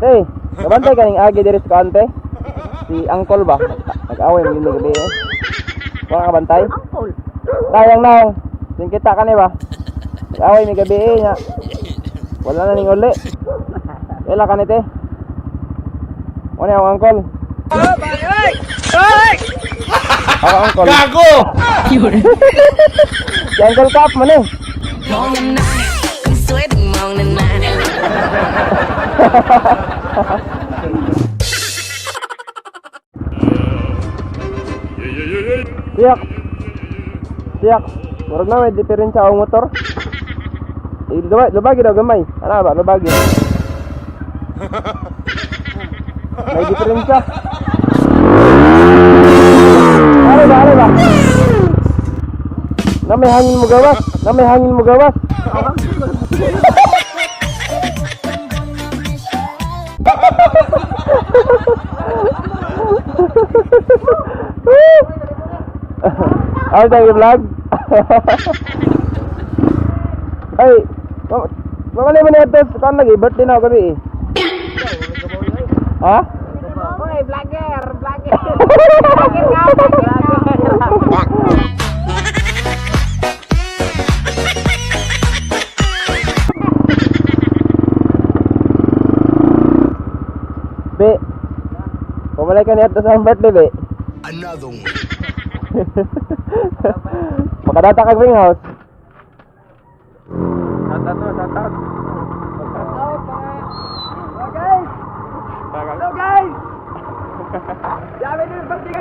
Te, kabantay kaning agi diri sa kaante. Si Angkol ba? Nag-away man gini gabi eh. Wala ka bantay? Angkol. Tayang naong. Sing kita ka ni ba? Nag-away mi gabi eh nya. Wala na ning uli. Kaila ka ni te? Wala akong angkol. Ako angkol. Gago! Si Uncle Cap man eh. มองนานๆคนสวยต้องมองนานๆ Siyak. Siyak. Murag na may diferensya ang motor. Eh, lubagi daw gamay. Ano ba? Lubagi. May diferensya. Ano ba? Ano ba? Na may hangin mo gawas. Na may hangin mo gawas. Ano tayo vlog? Ay, mamali mo na ito. Saan lagi? Birthday na ako gabi eh. Ha? Oy, vlogger, vlogger. Vlogger ka, vlogger ka. Be, pumalay ka niya sa akong birthday, be. Another one. Makadata ka greenhouse. Shout out to, shout out. Hello guys. Hello guys. Dami din birthday